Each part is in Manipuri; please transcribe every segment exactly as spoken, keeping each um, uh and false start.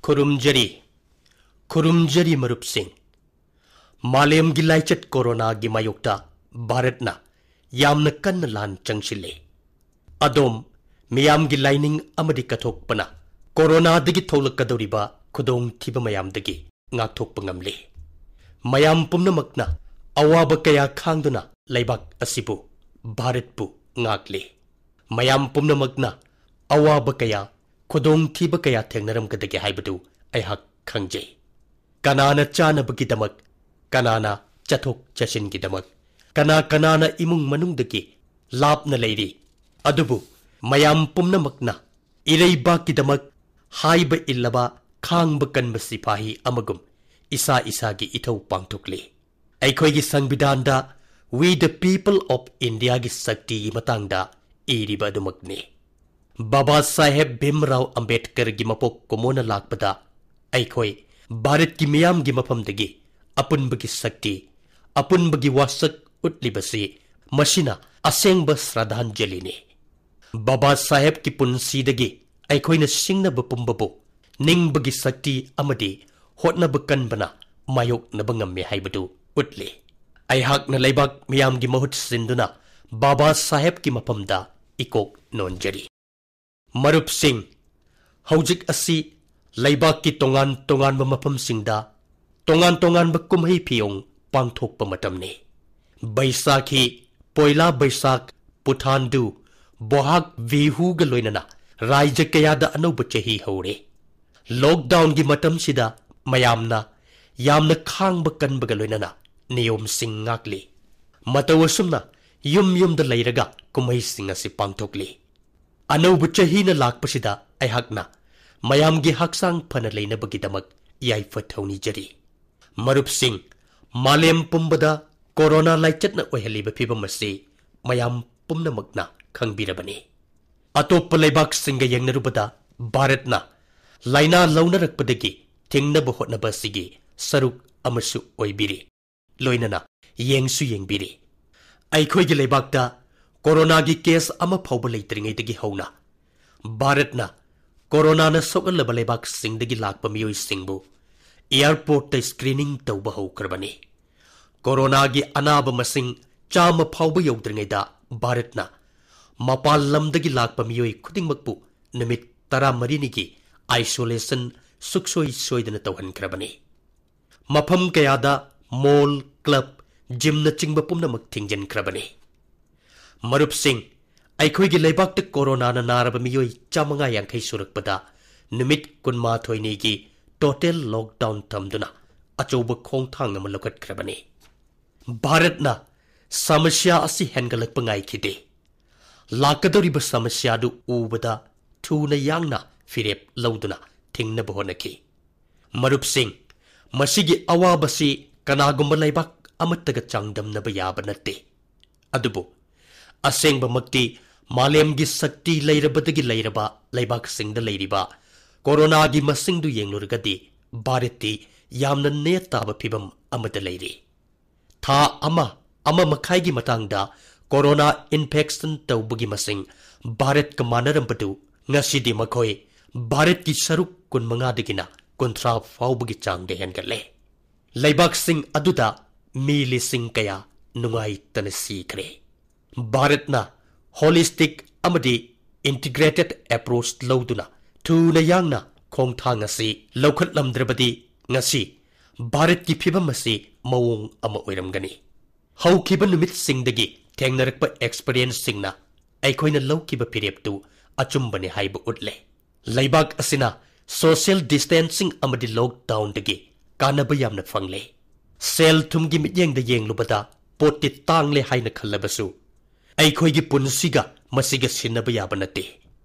ꯈꯨꯔꯨꯝꯖꯔꯤ, ꯈꯨꯔꯨꯝꯖꯔꯤ ꯃꯔꯨꯞꯁꯤꯡ꯫ ꯃꯥꯂꯦꯝꯒꯤ ꯂꯥꯏꯆꯠ ꯀꯣꯔꯣꯅꯥꯒꯤ ꯃꯥꯌꯣꯛꯇ ꯚꯥꯔꯠꯅ ꯌꯥꯝꯅ ꯀꯟꯅ ꯂꯥꯟ ꯆꯪꯁꯤꯜꯂꯦ꯫ ꯑꯗꯣꯝ ꯃꯤꯌꯥꯝꯒꯤ ꯂꯥꯏꯅꯤꯡ ꯑꯃꯗꯤ ꯀꯠꯊꯣꯛꯄꯅ ꯀꯣꯔꯣꯅꯥꯗꯒꯤ ꯊꯣꯛꯂꯛꯀꯗꯧꯔꯤꯕ ꯈꯨꯗꯣꯡꯊꯤꯕ ꯃꯌꯥꯝꯗꯒꯤ ꯉꯥꯛꯊꯣꯛꯄ ꯉꯝꯂꯦ꯫ ꯃꯌꯥꯝ ꯄꯨꯝꯅꯃꯛꯅ ꯑꯋꯥꯕ ꯀꯌꯥ ꯈꯥꯡꯗꯨꯅ ꯂꯩꯕꯥꯛ ꯑꯁꯤꯕꯨ, ꯚꯥꯔꯠꯄꯨ ꯉꯥꯛꯂꯦ꯫ ꯃꯌꯥꯝ ꯄꯨꯝꯅꯃꯛꯅ ꯑꯋꯥꯕ ꯀꯌꯥ, ꯈꯨꯗꯣꯡꯊꯤꯕ ꯀꯌꯥ ꯊꯦꯡꯅꯔꯝꯒꯗꯒꯦ ꯍꯥꯏꯕꯗꯨ ꯑꯩꯍꯥꯛ ꯈꯪꯖꯩ꯫ ꯀꯅꯥꯅ ꯆꯥꯅꯕꯒꯤꯗꯃꯛ, ꯀꯅꯥꯅ ꯆꯠꯊꯣꯛ ꯆꯠꯁꯤꯟꯒꯤꯗꯃꯛ, ꯀꯅꯥ ꯀꯅꯥꯅ ꯏꯃꯨꯡ ꯃꯅꯨꯡꯗꯒꯤ ꯂꯥꯞꯅ ꯂꯩꯔꯤ, ꯑꯗꯨꯕꯨ ꯃꯌꯥꯝ ꯄꯨꯝꯅꯃꯛꯅ ꯏꯔꯩꯕꯥꯛꯀꯤꯗꯃꯛ ꯍꯥꯏꯕ ꯏꯜꯂꯕ ꯈꯥꯡꯕ ꯀꯟꯕ ꯁꯤꯄꯥꯍꯤ ꯑꯃꯒꯨꯝ ꯏꯁꯥ ꯏꯁꯥꯒꯤ ꯏꯊꯧ ꯄꯥꯡꯊꯣꯛꯂꯤ꯫ ꯑꯩꯈꯣꯏꯒꯤ ꯁꯪꯕꯤꯙꯥꯟꯗ We the People of Indiaꯒꯤ ꯁꯛꯇꯤꯒꯤ ꯃꯇꯥꯡꯗ ꯏꯔꯤꯕ ꯑꯗꯨꯃꯛꯅꯤ꯫ ꯕꯥꯕꯥ ꯁꯥꯍꯦꯕ ꯚꯤꯝꯔꯥꯎ ꯑꯝꯕꯦꯗꯀꯔꯒꯤ ꯃꯄꯣꯛ ꯀꯨꯝꯑꯣꯟꯅ ꯂꯥꯛꯄꯗ ꯑꯩꯈꯣꯏ ꯚꯥꯔꯠꯀꯤ ꯃꯤꯌꯥꯝꯒꯤ ꯃꯐꯝꯗꯒꯤ ꯑꯄꯨꯟꯕꯒꯤ ꯁꯛꯇꯤ, ꯑꯄꯨꯟꯕꯒꯤ ꯋꯥꯁꯛ ꯎꯠꯂꯤꯕꯁꯤ ꯃꯁꯤꯅ ꯑꯁꯦꯡꯕ ꯁ꯭ꯔꯗꯥꯟꯖꯂꯤꯅꯤ꯫ ꯕꯥꯕꯥ ꯁꯥꯍꯦꯕꯀꯤ ꯄꯨꯟꯁꯤꯗꯒꯤ ꯑꯩꯈꯣꯏꯅ ꯁꯤꯡꯅꯕ ꯄꯨꯝꯕꯕꯨ ꯅꯤꯡꯕꯒꯤ ꯁꯛꯇꯤ ꯑꯃꯗꯤ ꯍꯣꯠꯅꯕ ꯀꯟꯕꯅ ꯃꯥꯌꯣꯛꯅꯕ ꯉꯝꯃꯤ ꯍꯥꯏꯕꯗꯨ ꯎꯠꯂꯤ꯫ ꯑꯩꯍꯥꯛꯅ ꯂꯩꯕꯥꯛ ꯃꯤꯌꯥꯝꯒꯤ ꯃꯍꯨꯠ ꯁꯤꯟꯗꯨꯅ ꯕꯥꯕꯥ ꯁꯥꯍꯦꯕꯀꯤ ꯃꯐꯝꯗ ꯏꯀꯣꯛ ꯅꯣꯟꯖꯔꯤ꯫ ꯃꯔꯨꯞꯁꯤꯡ, ꯍꯧꯖꯤꯛ ꯑꯁꯤ ꯂꯩꯕꯥꯛꯀꯤ ꯇꯣꯉꯥꯟ ꯇꯣꯉꯥꯟꯕ ꯃꯐꯝꯁꯤꯡꯗ ꯇꯣꯉꯥꯟ ꯇꯣꯉꯥꯟꯕ ꯀꯨꯝꯍꯩ ꯐꯤꯌꯣꯡ ꯄꯥꯡꯊꯣꯛꯄ ꯃꯇꯝꯅꯤ꯫ ꯕꯩꯁꯥꯈꯤ, ꯄꯣꯏꯂꯥ ꯕꯩꯁꯥꯈ, ꯄꯨꯊꯥꯟꯗꯨ, ꯕꯣꯍꯥꯛ ꯕꯤꯍꯨꯒ ꯂꯣꯏꯅꯅ ꯔꯥꯏꯖ꯭ꯌ ꯀꯌꯥꯗ ꯑꯅꯧꯕ ꯆꯍꯤ ꯍꯧꯔꯦ꯫ ꯂꯣꯛꯗꯥꯎꯟꯒꯤ ꯃꯇꯝꯁꯤꯗ ꯃꯌꯥꯝꯅ ꯌꯥꯝꯅ ꯈꯥꯡꯕ ꯀꯟꯕꯒ ꯂꯣꯏꯅꯅ ꯅꯤꯌꯣꯝꯁꯤꯡ ꯉꯥꯛꯂꯤ꯫ ꯃꯇꯧ ꯑꯁꯨꯝꯅ ꯌꯨꯝ ꯌꯨꯝꯗ ꯂꯩꯔꯒ ꯀꯨꯝꯍꯩꯁꯤꯡ ꯑꯁꯤ ꯄꯥꯡꯊꯣꯛꯂꯤ꯫ ꯑꯅꯧꯕ ꯆꯍꯤꯅ ꯂꯥꯛꯄꯁꯤꯗ ꯑꯩꯍꯥꯛꯅ ꯃꯌꯥꯝꯒꯤ ꯍꯛꯆꯥꯡ ꯐꯅ ꯂꯩꯅꯕꯒꯤꯗꯃꯛ ꯌꯥꯏꯐ ꯊꯧꯅꯤꯖꯔꯤ꯫ ꯃꯔꯨꯞꯁꯤꯡ, ꯃꯥꯂꯦꯝ ꯄꯨꯝꯕꯗ ꯀꯣꯔꯣꯅꯥ ꯂꯥꯏꯆꯠꯅ ꯑꯣꯏꯍꯜꯂꯤꯕ ꯐꯤꯚꯝ ꯑꯁꯤ ꯃꯌꯥꯝ ꯄꯨꯝꯅꯃꯛꯅ ꯈꯪꯕꯤꯔꯕꯅꯤ꯫ ꯑꯇꯣꯞꯄ ꯂꯩꯕꯥꯛꯁꯤꯡꯒ ꯌꯦꯡꯅꯔꯨꯕꯗ ꯚꯥꯔꯠꯅ ꯂꯥꯏꯅꯥ ꯂꯧꯅꯔꯛꯄꯗꯒꯤ ꯊꯤꯡꯅꯕ ꯍꯣꯠꯅꯕ ꯑꯁꯤꯒꯤ ꯁꯔꯨꯛ ꯑꯃꯁꯨ ꯑꯣꯏꯕꯤꯔꯤ꯫ ꯂꯣꯏꯅꯅ ꯌꯦꯡꯁꯨ ꯌꯦꯡꯕꯤꯔꯤ꯫ ꯑꯩꯈꯣꯏꯒꯤ ꯂꯩꯕꯥꯛꯇ ꯀꯣꯔꯣꯅꯥꯒꯤ ꯀꯦꯁ ꯑꯃ ꯐꯥꯎꯕ ꯂꯩꯇ꯭ꯔꯤꯉꯩꯗꯒꯤ ꯍꯧꯅ ꯚꯥꯔꯠꯅ ꯀꯣꯔꯣꯅꯥꯅ ꯁꯣꯛꯍꯜꯂꯕ ꯂꯩꯕꯥꯛꯁꯤꯡꯗꯒꯤ ꯂꯥꯛꯄ ꯃꯤꯑꯣꯏꯁꯤꯡꯕꯨ ꯑꯦꯌꯔꯄꯣꯔꯠꯇ ꯁ꯭ꯀ꯭ꯔꯤꯅꯤꯡ ꯇꯧꯕ ꯍꯧꯈ꯭ꯔꯕꯅꯤ꯫ ꯀꯣꯔꯣꯅꯥꯒꯤ ꯑꯅꯥꯕ ꯃꯁꯤꯡ ꯆꯥꯝꯃ ꯐꯥꯎꯕ ꯌꯧꯗ꯭ꯔꯤꯉꯩꯗ ꯚꯥꯔꯠꯅ ꯃꯄꯥꯟ ꯂꯝꯗꯒꯤ ꯂꯥꯛꯄ ꯃꯤꯑꯣꯏ ꯈꯨꯗꯤꯡꯃꯛꯄꯨ ꯅꯨꯃꯤꯠ ꯇꯔꯥꯃꯔꯤꯅꯤꯒꯤ ꯑꯥꯏꯁꯣꯂꯦꯁꯟ ꯁꯨꯛꯁꯣꯏ ꯁꯣꯏꯗꯅ ꯇꯧꯍꯟꯈ꯭ꯔꯕꯅꯤ꯫ ꯃꯐꯝ ꯀꯌꯥꯗ ꯃꯣꯜ, ꯀ꯭ꯂꯕ, ꯖꯤꯝꯅꯆꯤꯡꯕ ꯄꯨꯝꯅꯃꯛ ꯊꯤꯡꯖꯤꯟꯈ꯭ꯔꯕꯅꯤ꯫ ꯃꯔꯨꯞꯁꯤꯡ, ꯑꯩꯈꯣꯏꯒꯤ ꯂꯩꯕꯥꯛꯇ ꯀꯣꯔꯣꯅꯥꯅ ꯅꯥꯔꯕ ꯃꯤꯑꯣꯏ ꯆꯥꯃꯉꯥ ꯌꯥꯡꯈꯩ ꯁꯨꯔꯛꯄꯗ ꯅꯨꯃꯤꯠ ꯀꯨꯟꯃꯥꯊꯣꯏꯅꯤꯒꯤ ꯇꯣꯇꯦꯜ ꯂꯣꯛꯗꯥꯎꯟ ꯊꯝꯗꯨꯅ ꯑꯆꯧꯕ ꯈꯣꯡꯊꯥꯡ ꯑꯃ ꯂꯧꯈꯠꯈ꯭ꯔꯕꯅꯤ꯫ ꯚꯥꯔꯠꯅ ꯁꯃꯁ꯭ꯌꯥ ꯑꯁꯤ ꯍꯦꯟꯒꯠꯂꯛꯄ ꯉꯥꯏꯈꯤꯗꯦ꯫ ꯂꯥꯛꯀꯗꯧꯔꯤꯕ ꯁꯃꯁ꯭ꯌꯥꯗꯨ ꯎꯕꯗ ꯊꯨꯅ ꯌꯥꯡꯅ ꯐꯤꯔꯦꯞ ꯂꯧꯗꯨꯅ ꯊꯤꯡꯅꯕ ꯍꯣꯠꯅꯈꯤ꯫ ꯃꯔꯨꯞꯁꯤꯡ, ꯃꯁꯤꯒꯤ ꯑꯋꯥꯕꯁꯤ ꯀꯅꯥꯒꯨꯝꯕ ꯂꯩꯕꯥꯛ ꯑꯃꯠꯇꯒ ꯆꯥꯡꯗꯝꯅꯕ ꯌꯥꯕ ꯅꯠꯇꯦ꯫ ꯑꯗꯨꯕꯨ ꯑꯁꯦꯡꯕꯃꯛꯇꯤ ꯃꯥꯂꯦꯝꯒꯤ ꯁꯛꯇꯤ ꯂꯩꯔꯕꯗꯒꯤ ꯂꯩꯔꯕ ꯂꯩꯕꯥꯛꯁꯤꯡꯗ ꯂꯩꯔꯤꯕ ꯀꯣꯔꯣꯅꯥꯒꯤ ꯃꯁꯤꯡꯗꯨ ꯌꯦꯡꯂꯨꯔꯒꯗꯤ ꯚꯥꯔꯠꯇꯤ ꯌꯥꯝꯅ ꯅꯦꯠ ꯇꯥꯕ ꯐꯤꯚꯝ ꯑꯃꯗ ꯂꯩꯔꯤ꯫ ꯊꯥ ꯑꯃ, ꯑꯃ ꯃꯈꯥꯏꯒꯤ ꯃꯇꯥꯡꯗ ꯀꯣꯔꯣꯅꯥ ꯏꯟꯐꯦꯛꯁꯟ ꯇꯧꯕꯒꯤ ꯃꯁꯤꯡ ꯚꯥꯔꯠꯀ ꯃꯥꯟꯅꯔꯝꯕꯗꯨ ꯉꯁꯤꯗꯤ ꯃꯈꯣꯏ ꯚꯥꯔꯠꯀꯤ ꯁꯔꯨꯛ ꯀꯨꯟꯃꯉꯥꯗꯒꯤꯅ ꯀꯨꯟꯊ꯭ꯔꯥ ꯐꯥꯎꯕꯒꯤ ꯆꯥꯡꯗ ꯍꯦꯟꯒꯠꯂꯦ꯫ ꯂꯩꯕꯥꯛꯁꯤꯡ ꯑꯗꯨꯗ ꯃꯤ ꯂꯤꯁꯤꯡ ꯀꯌꯥ ꯅꯨꯡꯉꯥꯏꯇꯅ ꯁꯤꯈ꯭ꯔꯦ꯫ ꯚꯥꯔꯠꯅ ꯍꯣꯂꯤꯁꯇꯤꯛ ꯑꯃꯗꯤ ꯏꯟꯇꯤꯒ꯭ꯔꯦꯇꯦꯗ ꯑꯦꯄ꯭ꯔꯣꯆ ꯂꯧꯗꯨꯅ ꯊꯨꯅ ꯌꯥꯡꯅ ꯈꯣꯡꯊꯥꯡ ꯑꯁꯤ ꯂꯧꯈꯠꯂꯝꯗ꯭ꯔꯕꯗꯤ ꯉꯁꯤ ꯚꯥꯔꯠꯀꯤ ꯐꯤꯚꯝ ꯑꯁꯤ ꯃꯑꯣꯡ ꯑꯃ ꯑꯣꯏꯔꯝꯒꯅꯤ꯫ ꯍꯧꯈꯤꯕ ꯅꯨꯃꯤꯠꯁꯤꯡꯗꯒꯤ ꯊꯦꯡꯅꯔꯛꯄ ꯑꯦꯛꯁꯄꯤꯔꯤꯌꯦꯟꯁꯁꯤꯡꯅ ꯑꯩꯈꯣꯏꯅ ꯂꯧꯈꯤꯕ ꯐꯤꯔꯦꯞꯇꯨ ꯑꯆꯨꯝꯕꯅꯤ ꯍꯥꯏꯕ ꯎꯠꯂꯦ꯫ ꯂꯩꯕꯥꯛ ꯑꯁꯤꯅ ꯁꯣꯁꯤꯌꯦꯜ ꯗꯤꯁꯇꯦꯟꯁꯤꯡ ꯑꯃꯗꯤ ꯂꯣꯛꯗꯥꯎꯟꯗꯒꯤ ꯀꯥꯟꯅꯕ ꯌꯥꯝꯅ ꯐꯪꯂꯦ꯫ ꯁꯦꯜ ꯊꯨꯝꯒꯤ ꯃꯤꯠꯌꯦꯡꯗ ꯌꯦꯡꯂꯨꯕꯗ ꯄꯣꯠꯇꯤ ꯇꯥꯡꯂꯦ ꯍꯥꯏꯅ ꯈꯜꯂꯕꯁꯨ, ꯑꯩꯈꯣꯏꯒꯤ ꯄꯨꯟꯁꯤꯒ ꯃꯁꯤꯒ ꯁꯤꯟꯅꯕ ꯌꯥꯕ ꯅꯠꯇꯦ꯫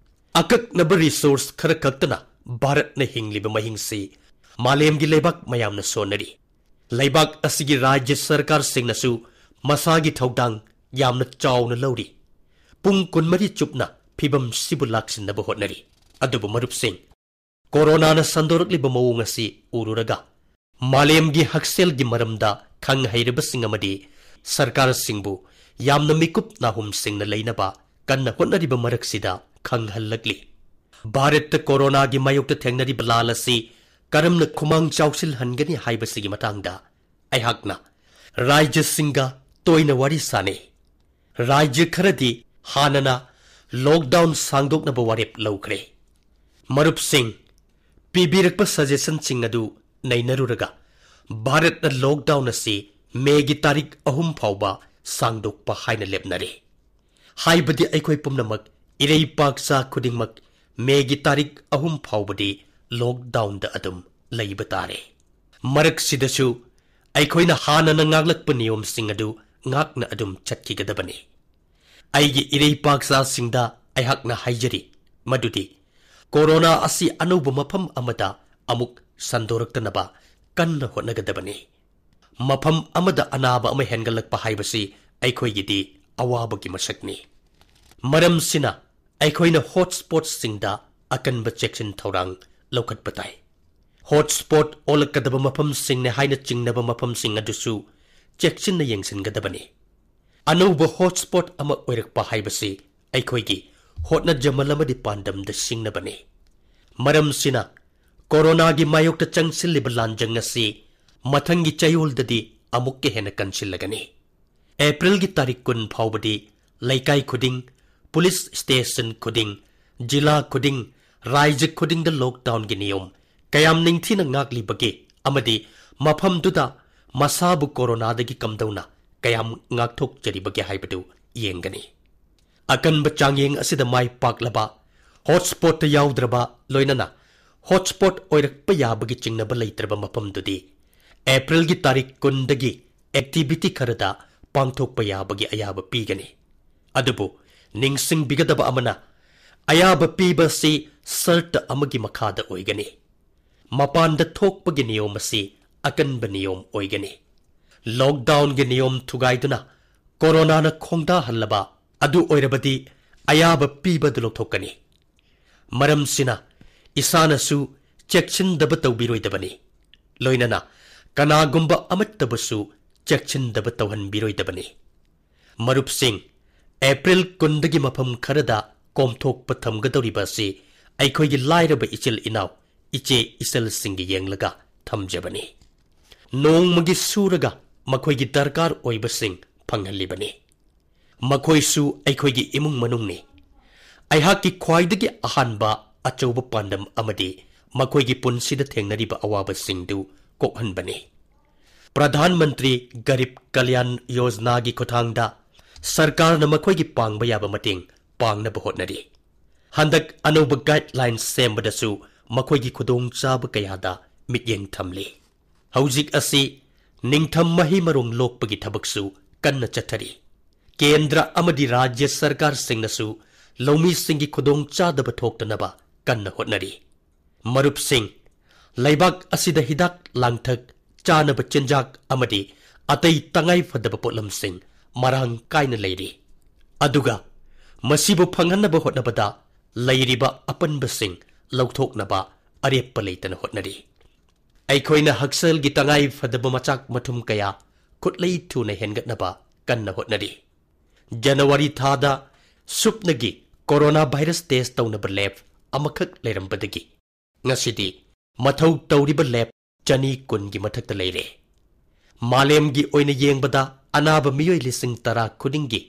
ꯑꯀꯛꯅꯕ ꯔꯤꯁꯣꯔꯁ ꯈꯔ ꯈꯛꯇꯅ ꯚꯥꯔꯠꯅ ꯍꯤꯡꯂꯤꯕ ꯃꯍꯤꯡꯁꯤ ꯃꯥꯂꯦꯝꯒꯤ ꯂꯩꯕꯥꯛ ꯃꯌꯥꯝꯅ ꯁꯣꯟꯅꯔꯤ꯫ ꯂꯩꯕꯥꯛ ꯑꯁꯤꯒꯤ ꯔꯥꯖ꯭ꯌ ꯁꯔꯀꯥꯔꯁꯤꯡꯅꯁꯨ ꯃꯁꯥꯒꯤ ꯊꯧꯗꯥꯡ ꯌꯥꯝꯅ ꯆꯥꯎꯅ ꯂꯧꯔꯤ꯫ ꯄꯨꯡ ꯀꯨꯟꯃꯔꯤ ꯆꯨꯞꯅ ꯐꯤꯚꯝꯁꯤꯕꯨ ꯂꯥꯛꯁꯤꯟꯅꯕ ꯍꯣꯠꯅꯔꯤ꯫ ꯑꯗꯨꯕꯨ ꯃꯔꯨꯞꯁꯤꯡ, ꯀꯣꯔꯣꯅꯥꯅ ꯁꯟꯗꯣꯔꯛꯂꯤꯕ ꯃꯑꯣꯡ ꯑꯁꯤ ꯎꯔꯨꯔꯒ ꯃꯥꯂꯦꯝꯒꯤ ꯍꯛꯁꯦꯜꯒꯤ ꯃꯔꯝꯗ ꯈꯪ ꯍꯩꯔꯕꯁꯤꯡ ꯑꯃꯗꯤ ꯁꯔꯀꯥꯔꯁꯤꯡꯕꯨ ꯌꯥꯝꯅ ꯃꯤꯀꯨꯞ ꯅꯥꯍꯨꯝꯁꯤꯡꯅ ꯂꯩꯅꯕ ꯀꯟꯅ ꯍꯣꯠꯅꯔꯤꯕ ꯃꯔꯛꯁꯤꯗ ꯈꯪꯍꯜꯂꯛꯂꯤ꯫ ꯚꯥꯔꯠꯇ ꯀꯣꯔꯣꯅꯥꯒꯤ ꯃꯥꯌꯣꯛꯇ ꯊꯦꯡꯅꯔꯤꯕ ꯂꯥꯜ ꯑꯁꯤ ꯀꯔꯝꯅ ꯈꯨꯃꯥꯡ ꯆꯥꯎꯁꯤꯜꯍꯟꯒꯅꯤ ꯍꯥꯏꯕꯁꯤꯒꯤ ꯃꯇꯥꯡꯗ ꯑꯩꯍꯥꯛꯅ ꯔꯥꯖ꯭ꯌꯁꯤꯡꯒ ꯇꯣꯏꯅ ꯋꯥꯔꯤ ꯁꯥꯅꯩ꯫ ꯔꯥꯖ꯭ꯌ ꯈꯔꯗꯤ ꯍꯥꯟꯅꯅ ꯂꯣꯛꯗꯥꯎꯟ ꯁꯥꯡꯗꯣꯛꯅꯕ ꯋꯥꯔꯦꯞ ꯂꯧꯈ꯭ꯔꯦ꯫ ꯃꯔꯨꯞꯁꯤꯡ, ꯄꯤꯕꯤꯔꯛꯄ ꯁꯖꯦꯁꯟꯁꯤꯡ ꯑꯗꯨ ꯅꯩꯅꯔꯨꯔꯒ ꯚꯥꯔꯠꯅ ꯂꯣꯛꯗꯥꯎꯟ ꯑꯁꯤ ꯃꯦꯒꯤ ꯇꯥꯔꯤꯛ ꯑꯍꯨꯝ ꯐꯥꯎꯕ ꯁꯥꯡꯗꯣꯛꯄ ꯍꯥꯏꯅ ꯂꯦꯞꯅꯔꯦ꯫ ꯍꯥꯏꯕꯗꯤ ꯑꯩꯈꯣꯏ ꯄꯨꯝꯅꯃꯛ, ꯏꯔꯩꯄꯥꯛꯆꯥ ꯈꯨꯗꯤꯡꯃꯛ ꯃꯦꯒꯤ ꯇꯥꯔꯤꯛ ꯑꯍꯨꯝ ꯐꯥꯎꯕꯗꯤ ꯂꯣꯛꯗꯥꯎꯟꯗ ꯑꯗꯨꯝ ꯂꯩꯕ ꯇꯥꯔꯦ꯫ ꯃꯔꯛꯁꯤꯗꯁꯨ ꯑꯩꯈꯣꯏꯅ ꯍꯥꯟꯅꯅ ꯉꯥꯛꯂꯛꯄ ꯅꯤꯌꯣꯝꯁꯤꯡ ꯑꯗꯨ ꯉꯥꯛꯅ ꯑꯗꯨꯝ ꯆꯠꯈꯤꯒꯗꯕꯅꯤ꯫ ꯑꯩꯒꯤ ꯏꯔꯩꯄꯥꯛꯆꯥꯁꯤꯡꯗ ꯑꯩꯍꯥꯛꯅ ꯍꯥꯏꯖꯔꯤ ꯃꯗꯨꯗꯤ ꯀꯣꯔꯣꯅꯥ ꯑꯁꯤ ꯑꯅꯧꯕ ꯃꯐꯝ ꯑꯃꯗ ꯑꯃꯨꯛ ꯁꯟꯗꯣꯔꯛꯇꯅꯕ ꯀꯟꯅ ꯍꯣꯠꯅꯒꯗꯕꯅꯤ꯫ ꯃꯐꯝ ꯑꯃꯗ ꯑꯅꯥꯕ ꯑꯃ ꯍꯦꯟꯒꯠꯂꯛꯄ ꯍꯥꯏꯕꯁꯤ ꯑꯩꯈꯣꯏꯒꯤꯗꯤ ꯑꯋꯥꯕꯒꯤ ꯃꯁꯛꯅꯤ꯫ ꯃꯔꯝꯁꯤꯅ ꯑꯩꯈꯣꯏꯅ ꯍꯣꯠꯁ꯭ꯄꯣꯠꯁꯤꯡꯗ ꯑꯀꯟꯕ ꯆꯦꯛꯁꯤꯟ ꯊꯧꯔꯥꯡ ꯂꯧꯈꯠꯄ ꯇꯥꯏ꯫ ꯍꯣꯠꯁ꯭ꯄꯣꯠ ꯑꯣꯜꯂꯛꯀꯗꯕ ꯃꯐꯝꯁꯤꯡꯅꯦ ꯍꯥꯏꯅ ꯆꯤꯡꯅꯕ ꯃꯐꯝꯁꯤꯡ ꯑꯗꯨꯁꯨ ꯆꯦꯛꯁꯤꯟꯅ ꯌꯦꯡꯁꯤꯟꯒꯗꯕꯅꯤ꯫ ꯑꯅꯧꯕ ꯍꯣꯠꯁ꯭ꯄꯣꯠ ꯑꯃ ꯑꯣꯏꯔꯛꯄ ꯍꯥꯏꯕꯁꯤ ꯑꯩꯈꯣꯏꯒꯤ ꯍꯣꯠꯅꯖꯃꯜ ꯑꯃꯗꯤ ꯄꯥꯟꯗꯝꯗ ꯁꯤꯡꯅꯕꯅꯤ꯫ ꯃꯔꯝꯁꯤꯅ ꯀꯣꯔꯣꯅꯥꯒꯤ ꯃꯥꯌꯣꯛꯇ ꯆꯪꯁꯤꯜꯂꯤꯕ ꯂꯥꯟꯖꯪ ꯑꯁꯤ ꯃꯊꯪꯒꯤ ꯆꯌꯣꯜꯗꯗꯤ ꯑꯃꯨꯛꯀ ꯍꯦꯟꯅ ꯀꯟꯁꯤꯜꯂꯒꯅꯤ꯫ ꯑꯦꯄ꯭ꯔꯤꯜꯒꯤ ꯇꯥꯔꯤꯛ ꯀꯨꯟ ꯐꯥꯎꯕꯗꯤ ꯂꯩꯀꯥꯏ ꯈꯨꯗꯤꯡ, ꯄꯨꯂꯤꯁ ꯁ꯭ꯇꯦꯁꯟ ꯈꯨꯗꯤꯡ, ꯖꯤꯂꯥ ꯈꯨꯗꯤꯡ, ꯔꯥꯏꯖ꯭ꯌ ꯈꯨꯗꯤꯡꯗ ꯂꯣꯛꯗꯥꯎꯟꯒꯤ ꯅꯤꯌꯣꯝ ꯀꯌꯥꯝ ꯅꯤꯡꯊꯤꯅ ꯉꯥꯛꯂꯤꯕꯒꯦ ꯑꯃꯗꯤ ꯃꯐꯝꯗꯨꯗ ꯃꯁꯥꯕꯨ ꯀꯣꯔꯣꯅꯥꯗꯒꯤ ꯀꯝꯗꯧꯅ ꯀꯌꯥꯝ ꯉꯥꯛꯊꯣꯛꯆꯔꯤꯕꯒꯦ ꯍꯥꯏꯕꯗꯨ ꯌꯦꯡꯒꯅꯤ꯫ ꯑꯀꯟꯕ ꯆꯥꯡꯌꯦꯡ ꯑꯁꯤꯗ ꯃꯥꯏ ꯄꯥꯛꯂꯕ, ꯍꯣꯠꯁ꯭ꯄꯣꯠꯇ ꯌꯥꯎꯗ꯭ꯔꯕ, ꯂꯣꯏꯅꯅ ꯍꯣꯠꯁ꯭ꯄꯣꯠ ꯑꯣꯏꯔꯛꯄ ꯌꯥꯕꯒꯤ ꯆꯤꯡꯅꯕ ꯂꯩꯇ꯭ꯔꯕ ꯃꯐꯝꯗꯨꯗꯤ ꯑꯦꯄ꯭ꯔꯤꯜꯒꯤ ꯇꯥꯔꯤꯛ ꯀꯨꯟꯗꯒꯤ ꯑꯦꯛꯇꯤꯚꯤꯇꯤ ꯈꯔꯗ ꯄꯥꯡꯊꯣꯛꯄ ꯌꯥꯕꯒꯤ ꯑꯌꯥꯕ ꯄꯤꯒꯅꯤ꯫ ꯑꯗꯨꯕꯨ ꯅꯤꯡꯁꯤꯡꯕꯤꯒꯗꯕ ꯑꯃꯅ, ꯑꯌꯥꯕ ꯄꯤꯕ ꯑꯁꯤ ꯁꯔꯇ ꯑꯃꯒꯤ ꯃꯈꯥꯗ ꯑꯣꯏꯒꯅꯤ꯫ ꯃꯄꯥꯟꯗ ꯊꯣꯛꯄꯒꯤ ꯅꯤꯌꯣꯝ ꯑꯁꯤ ꯑꯀꯟꯕ ꯅꯤꯌꯣꯝ ꯑꯣꯏꯒꯅꯤ꯫ ꯂꯣꯛꯗꯥꯎꯟꯒꯤ ꯅꯤꯌꯣꯝ ꯊꯨꯒꯥꯏꯗꯨꯅ ꯀꯣꯔꯣꯅꯥꯅ ꯈꯣꯡꯗꯥꯍꯜꯂꯕ ꯑꯗꯨ ꯑꯣꯏꯔꯕꯗꯤ ꯑꯌꯥꯕ ꯄꯤꯕ ꯑꯗꯨ ꯂꯧꯊꯣꯛꯀꯅꯤ꯫ ꯃꯔꯝꯁꯤꯅ ꯏꯁꯥꯅꯁꯨ ꯆꯦꯛꯁꯤꯟꯗꯕ ꯇꯧꯕꯤꯔꯣꯏꯗꯕꯅꯤ, ꯂꯣꯏꯅꯅ ꯀꯅꯥꯒꯨꯝꯕ ꯑꯃꯠꯇꯕꯨꯁꯨ ꯆꯦꯛꯁꯤꯟꯗꯕ ꯇꯧꯍꯟꯕꯤꯔꯣꯏꯗꯕꯅꯤ꯫ ꯃꯔꯨꯞꯁꯤꯡ, ꯑꯦꯄ꯭ꯔꯤꯜ ꯀꯨꯟꯗꯒꯤ ꯃꯐꯝ ꯈꯔꯗ ꯀꯣꯝꯊꯣꯛꯄ ꯊꯝꯒꯗꯧꯔꯤꯕ ꯑꯁꯤ ꯑꯩꯈꯣꯏꯒꯤ ꯂꯥꯏꯔꯕ ꯏꯆꯤꯜ ꯏꯅꯥꯎ, ꯏꯆꯦ ꯏꯆꯜꯁꯤꯡꯒꯤ ꯌꯦꯡꯂꯒ ꯊꯝꯖꯕꯅꯤ꯫ ꯅꯣꯡꯃꯒꯤ ꯁꯨꯔꯒ ꯃꯈꯣꯏꯒꯤ ꯗꯔꯀꯥꯔ ꯑꯣꯏꯕꯁꯤꯡ ꯐꯪꯍꯜꯂꯤꯕꯅꯤ꯫ ꯃꯈꯣꯏꯁꯨ ꯑꯩꯈꯣꯏꯒꯤ ꯏꯃꯨꯡ ꯃꯅꯨꯡꯅꯤ꯫ ꯑꯩꯍꯥꯛꯀꯤ ꯈ꯭ꯋꯥꯏꯗꯒꯤ ꯑꯍꯥꯟꯕ ꯑꯆꯧꯕ ꯄꯥꯟꯗꯝ ꯑꯃꯗꯤ ꯃꯈꯣꯏꯒꯤ ꯄꯨꯟꯁꯤꯗ ꯊꯦꯡꯅꯔꯤꯕ ꯑꯋꯥꯕꯁꯤꯡꯗꯨ ꯀꯣꯛꯍꯟꯕꯅꯤ꯫ ꯄ꯭ꯔꯙꯥꯟ ꯃꯟꯇ꯭ꯔꯤ ꯒꯔꯤꯕ ꯀꯂꯌꯥꯟ ꯌꯣꯖꯅꯥꯒꯤ ꯈꯨꯠꯊꯥꯡꯗ ꯁꯔꯀꯥꯔꯅ ꯃꯈꯣꯏꯒꯤ ꯄꯥꯡꯕ ꯌꯥꯕ ꯃꯇꯦꯡ ꯄꯥꯡꯅꯕ ꯍꯣꯠꯅꯔꯤ꯫ ꯍꯟꯗꯛ ꯑꯅꯧꯕ ꯒꯥꯏꯗꯂꯥꯏꯟ ꯁꯦꯝꯕꯗꯁꯨ ꯃꯈꯣꯏꯒꯤ ꯈꯨꯗꯣꯡꯆꯥꯕ ꯀꯌꯥꯗ ꯃꯤꯠꯌꯦꯡ ꯊꯝꯂꯤ꯫ ꯍꯧꯖꯤꯛ ꯑꯁꯤ ꯅꯤꯡꯊꯝ ꯃꯍꯩ ꯃꯔꯣꯡ ꯂꯣꯛꯄꯒꯤ ꯊꯕꯛꯁꯨ ꯀꯟꯅ ꯆꯠꯊꯔꯤ꯫ ꯀꯦꯟꯗ꯭ꯔ ꯑꯃꯗꯤ ꯔꯥꯖ꯭ꯌ ꯁꯔꯀꯥꯔꯁꯤꯡꯅꯁꯨ ꯂꯧꯃꯤꯁꯤꯡꯒꯤ ꯈꯨꯗꯣꯡꯆꯥꯗꯕ ꯊꯣꯛꯇꯅꯕ ꯀꯟꯅ ꯍꯣꯠꯅꯔꯤ꯫ ꯃꯔꯨꯞꯁꯤꯡ, ꯂꯩꯕꯥꯛ ꯑꯁꯤꯗ ꯍꯤꯗꯥꯛ ꯂꯥꯡꯊꯛ, ꯆꯥꯅꯕ ꯆꯤꯟꯖꯥꯛ ꯑꯃꯗꯤ ꯑꯇꯩ ꯇꯉꯥꯏ ꯐꯗꯕ ꯄꯣꯠꯂꯝꯁꯤꯡ ꯃꯔꯥꯡ ꯀꯥꯏꯅ ꯂꯩꯔꯤ꯫ ꯑꯗꯨꯒ ꯃꯁꯤꯕꯨ ꯐꯪꯍꯟꯅꯕ ꯍꯣꯠꯅꯕꯗ ꯂꯩꯔꯤꯕ ꯑꯄꯟꯕꯁꯤꯡ ꯂꯧꯊꯣꯛꯅꯕ ꯑꯔꯦꯞꯄ ꯂꯩꯇꯅ ꯍꯣꯠꯅꯔꯤ꯫ ꯑꯩꯈꯣꯏꯅ ꯍꯛꯁꯦꯜꯒꯤ ꯇꯉꯥꯏ ꯐꯗꯕ ꯃꯆꯥꯛ ꯃꯊꯨꯝ ꯀꯌꯥ ꯈꯨꯠꯂꯩ ꯊꯨꯅ ꯍꯦꯟꯒꯠꯅꯕ ꯀꯟꯅ ꯍꯣꯠꯅꯔꯤ꯫ ꯖꯅꯋꯥꯔꯤ ꯊꯥꯗ ꯁꯨꯞꯅꯒꯤ ꯀꯣꯔꯣꯅꯥ ꯚꯥꯏꯔꯁ ꯇꯦꯁ ꯇꯧꯅꯕ ꯂꯦꯕ ꯑꯃꯈꯛ ꯂꯩꯔꯝꯕꯗꯒꯤ ꯉꯁꯤꯗꯤ ꯃꯊꯧ ꯇꯧꯔꯤꯕ ꯂꯦꯕ ꯆꯅꯤ ꯀꯨꯟꯒꯤ ꯃꯊꯛꯇ ꯂꯩꯔꯦ꯫ ꯃꯥꯂꯦꯝꯒꯤ ꯑꯣꯏꯅ ꯌꯦꯡꯕꯗ ꯑꯅꯥꯕ ꯃꯤꯑꯣꯏ ꯂꯤꯁꯤꯡ ꯇꯔꯥ ꯈꯨꯗꯤꯡꯒꯤ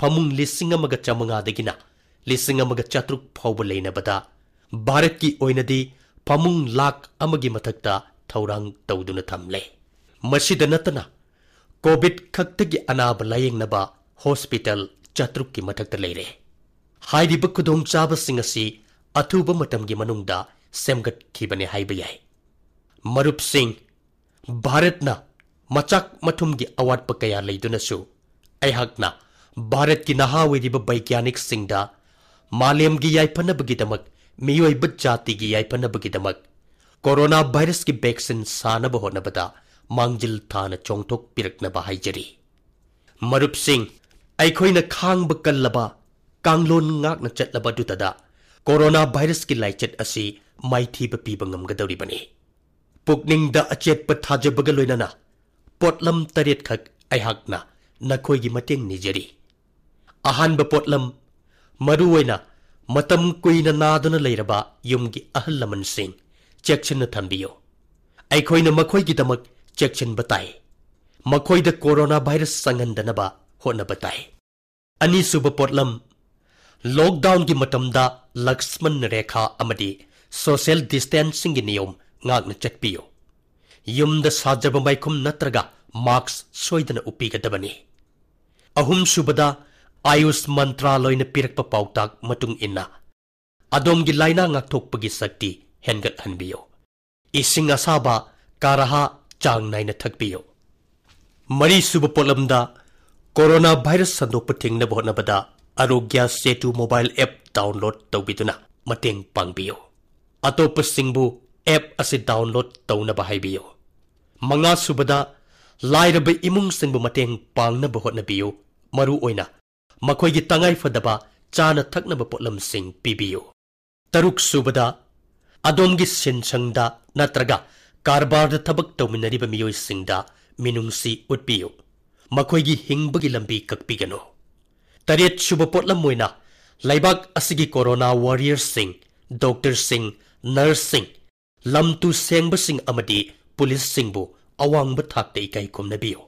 ꯐꯃꯨꯡ ꯂꯤꯁꯤꯡ ꯑꯃꯒ ꯆꯥꯃꯉꯥꯗꯒꯤꯅ ꯂꯤꯁꯤꯡ ꯑꯃꯒ ꯆꯥꯇ꯭ꯔꯨꯛ ꯐꯥꯎꯕ ꯂꯩꯅꯕꯗ ꯚꯥꯔꯠꯀꯤ ꯑꯣꯏꯅꯗꯤ ꯐꯃꯨꯡ ꯂꯥꯈ ꯑꯃꯒꯤ ꯃꯊꯛꯇ ꯊꯧꯔꯥꯡ ꯇꯧꯗꯨꯅ ꯊꯝꯂꯦ꯫ ꯃꯁꯤꯗ ꯅꯠꯇꯅ ꯀꯣꯚꯤꯗ ꯈꯛꯇꯒꯤ ꯑꯅꯥꯕ ꯂꯥꯌꯦꯡꯅꯕ ꯍꯣꯁꯄꯤꯇꯥꯜ ꯆꯥꯇ꯭ꯔꯨꯛꯀꯤ ꯃꯊꯛꯇ ꯂꯩꯔꯦ꯫ ꯍꯥꯏꯔꯤꯕ ꯈꯨꯗꯣꯡꯆꯥꯕꯁꯤꯡ ꯑꯁꯤ ꯑꯊꯨꯕ ꯃꯇꯝꯒꯤ ꯃꯅꯨꯡꯗ ꯁꯦꯝꯒꯠꯈꯤꯕꯅꯤ ꯍꯥꯏꯕ ꯌꯥꯏ꯫ ꯃꯔꯨꯞꯁꯤꯡ, ꯚꯥꯔꯠꯅ ꯃꯆꯥꯛ ꯃꯊꯨꯝꯒꯤ ꯑꯋꯥꯠꯄ ꯀꯌꯥ ꯂꯩꯗꯨꯅꯁꯨ, ꯑꯩꯍꯥꯛꯅ ꯚꯥꯔꯠꯀꯤ ꯅꯍꯥ ꯑꯣꯏꯔꯤꯕ ꯕꯩꯒ꯭ꯌꯥꯅꯤꯛꯁꯤꯡꯗ ꯃꯥꯂꯦꯝꯒꯤ ꯌꯥꯏꯐꯅꯕꯒꯤꯗꯃꯛ, ꯃꯤꯑꯣꯏꯕ ꯖꯥꯇꯤꯒꯤ ꯌꯥꯏꯐꯅꯕꯒꯤꯗꯃꯛ ꯀꯣꯔꯣꯅꯥ ꯚꯥꯏꯔꯁꯀꯤ ꯚꯦꯛꯁꯤꯟ ꯁꯥꯅꯕ ꯍꯣꯠꯅꯕꯗ ꯃꯥꯡꯖꯤꯜ ꯊꯥꯅ ꯆꯣꯡꯊꯣꯛꯄꯤꯔꯛꯅꯕ ꯍꯥꯏꯖꯔꯤ꯫ ꯃꯔꯨꯞꯁꯤꯡ, ꯑꯩꯈꯣꯏꯅ ꯈꯥꯡꯕ ꯀꯜꯂꯕ, ꯀꯥꯡꯂꯣꯟ ꯉꯥꯛꯅ ꯆꯠꯂꯕ ꯑꯗꯨꯇꯗ ꯀꯣꯔꯣꯅꯥ ꯚꯥꯏꯔꯁꯀꯤ ꯂꯥꯏꯆꯠ ꯑꯁꯤ ꯃꯥꯏꯊꯤꯕ ꯄꯤꯕ ꯉꯝꯒꯗꯧꯔꯤꯕꯅꯤ꯫ ꯄꯨꯛꯅꯤꯡꯗ ꯑꯆꯦꯠꯄ ꯊꯥꯖꯕꯒ ꯂꯣꯏꯅꯅ ꯄꯣꯠꯂꯝ ꯇꯔꯦꯠꯈꯛ ꯑꯩꯍꯥꯛꯅ ꯅꯈꯣꯏꯒꯤ ꯃꯇꯦꯡ ꯅꯤꯖꯔꯤ꯫ ꯑꯍꯥꯟꯕ ꯄꯣꯠꯂꯝ, ꯃꯔꯨꯑꯣꯏꯅ ꯃꯇꯝ ꯀꯨꯏꯅ ꯅꯥꯗꯨꯅ ꯂꯩꯔꯕ ꯌꯨꯝꯒꯤ ꯑꯍꯜ ꯂꯃꯟꯁꯤꯡ ꯆꯦꯛꯁꯤꯟꯅ ꯊꯝꯕꯤꯌꯨ꯫ ꯑꯩꯈꯣꯏꯅ ꯃꯈꯣꯏꯒꯤꯗꯃꯛ ꯆꯦꯛꯁꯤꯟꯕ ꯇꯥꯏ꯫ ꯃꯈꯣꯏꯗ ꯀꯣꯔꯣꯅꯥ ꯚꯥꯏꯔꯁ ꯆꯪꯍꯟꯗꯅꯕ ꯍꯣꯠꯅꯕ ꯇꯥꯏ꯫ ꯑꯅꯤꯁꯨꯕ ꯄꯣꯠꯂꯝ, ꯂꯣꯛꯗꯥꯎꯟꯒꯤ ꯃꯇꯝꯗ ꯂꯛꯁꯃꯟ ꯔꯦꯈꯥ ꯑꯃꯗꯤ ꯁꯣꯁꯤꯌꯦꯜ ꯗꯤꯁꯇꯦꯟꯁꯤꯡꯒꯤ ꯅꯤꯌꯣꯝ ꯉꯥꯛꯅ ꯆꯠꯄꯤꯌꯨ꯫ ꯌꯨꯝꯗ ꯁꯥꯖꯕ ꯃꯩꯈꯨꯝ ꯅꯠꯇ꯭ꯔꯒ ꯃꯥꯛꯁ ꯁꯣꯏꯗꯅ ꯎꯞꯄꯤꯒꯗꯕꯅꯤ꯫ ꯑꯍꯨꯝꯁꯨꯕꯗ, ꯑꯥꯌꯨꯁ ꯃꯟꯇ꯭ꯔꯥꯂꯣꯏꯅ ꯄꯤꯔꯛꯄ ꯄꯥꯎꯇꯥꯛ ꯃꯇꯨꯡ ꯏꯟꯅ ꯑꯗꯣꯝꯒꯤ ꯂꯥꯏꯅꯥ ꯉꯥꯛꯊꯣꯛꯄꯒꯤ ꯁꯛꯇꯤ ꯍꯦꯟꯒꯠꯍꯟꯕꯤꯌꯨ꯫ ꯏꯁꯤꯡ ꯑꯁꯥꯕ, ꯀꯥꯔꯍꯥ ꯆꯥꯡ ꯅꯥꯏꯅ ꯊꯛꯄꯤꯌꯨ꯫ ꯃꯔꯤꯁꯨꯕ ꯄꯣꯠꯂꯝꯗ, ꯀꯣꯔꯣꯅꯥ ꯚꯥꯏꯔꯁ ꯁꯟꯗꯣꯛꯄ ꯊꯤꯡꯅꯕ ꯍꯣꯠꯅꯕꯗ ꯑꯔꯣꯒ꯭ꯌ ꯁꯦꯇꯨ ꯃꯣꯕꯥꯏꯜ ꯑꯦꯞ ꯗꯥꯎꯟꯂꯣꯗ ꯇꯧꯕꯤꯗꯨꯅ ꯃꯇꯦꯡ ꯄꯥꯡꯕꯤꯌꯨ꯫ ꯑꯇꯣꯞꯄꯁꯤꯡꯕꯨ ꯑꯦꯞ ꯑꯁꯤ ꯗꯥꯎꯟꯂꯣꯗ ꯇꯧꯅꯕ ꯍꯥꯏꯕꯤꯌꯨ꯫ ꯃꯉꯥꯁꯨꯕꯗ, ꯂꯥꯏꯔꯕ ꯏꯃꯨꯡꯁꯤꯡꯕꯨ ꯃꯇꯦꯡ ꯄꯥꯡꯅꯕ ꯍꯣꯠꯅꯕꯤꯌꯨ, ꯃꯔꯨꯑꯣꯏꯅ ꯃꯈꯣꯏꯒꯤ ꯇꯉꯥꯏꯐꯗꯕ ꯆꯥꯅ ꯊꯛꯅꯕ ꯄꯣꯠꯂꯝꯁꯤꯡ ꯄꯤꯕꯤꯌꯨ꯫ ꯇꯔꯨꯛꯁꯨꯕꯗ, ꯑꯗꯣꯝꯒꯤ ꯁꯤꯟꯁꯪꯗ ꯅꯠꯇ꯭ꯔꯒ ꯀꯔꯕꯥꯔꯗ ꯊꯕꯛ ꯇꯧꯃꯤꯟꯅꯔꯤꯕ ꯃꯤꯑꯣꯏꯁꯤꯡꯗ ꯃꯤꯅꯨꯡꯁꯤ ꯎꯠꯄꯤꯌꯨ꯫ ꯃꯈꯣꯏꯒꯤ ꯍꯤꯡꯕꯒꯤ ꯂꯝꯕꯤ ꯀꯛꯄꯤꯒꯅꯨ꯫ ꯇꯔꯦꯠꯁꯨꯕ ꯄꯣꯠꯂꯝ ꯑꯣꯏꯅ, ꯂꯩꯕꯥꯛ ꯑꯁꯤꯒꯤ ꯀꯣꯔꯣꯅꯥ ꯋꯥꯔꯤꯌꯔꯁꯤꯡ, ꯗꯣꯛꯇꯔꯁꯤꯡ, ꯅꯔꯁꯁꯤꯡ, ꯂꯝꯇꯨ ꯁꯦꯡꯕꯁꯤꯡ ꯑꯃꯗꯤ ꯄꯨꯂꯤꯁꯁꯤꯡꯕꯨ ꯑꯋꯥꯡꯕ ꯊꯥꯛꯇ ꯏꯀꯥꯏ ꯈꯨꯝꯅꯕꯤꯌꯨ꯫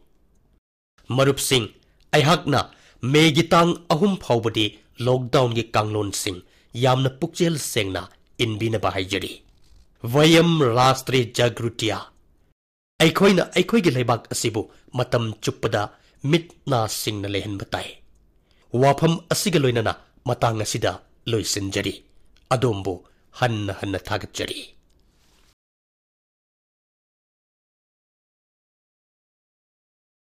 ꯃꯔꯨꯞꯁꯤꯡ, ꯑꯩꯍꯥꯛꯅ ꯃꯦꯒꯤ ꯇꯥꯡ ꯑꯍꯨꯝ ꯐꯥꯎꯕꯗꯤ ꯂꯣꯛꯗꯥꯎꯟꯒꯤ ꯀꯥꯡꯂꯣꯟꯁꯤꯡ ꯌꯥꯝꯅ ꯄꯨꯛꯆꯦꯜ ꯁꯦꯡꯅ ꯏꯟꯕꯤꯅꯕ ꯍꯥꯏꯖꯔꯤ꯫ ꯚꯌꯝ ꯔꯥꯁꯇ꯭ꯔꯤ ꯖꯥꯒ꯭ꯔꯨꯇꯤꯌꯥ꯫ ꯑꯩꯈꯣꯏꯅ ꯑꯩꯈꯣꯏꯒꯤ ꯂꯩꯕꯥꯛ ꯑꯁꯤꯕꯨ ꯃꯇꯝ ꯆꯨꯞꯄꯗ ꯃꯤꯠ ꯅꯥ ꯁꯤꯡꯅ ꯂꯩꯍꯟꯕ ꯇꯥꯏ꯫ ꯋꯥꯐꯝ ꯑꯁꯤꯒ ꯂꯣꯏꯅꯅ ꯃꯇꯥꯡ ꯑꯁꯤꯗ ꯂꯣꯏꯁꯤꯟꯖꯔꯤ꯫ ꯑꯗꯣꯝꯕꯨ ꯍꯟꯅ ꯍꯟꯅ ꯊꯥꯒꯠꯆꯔꯤ꯫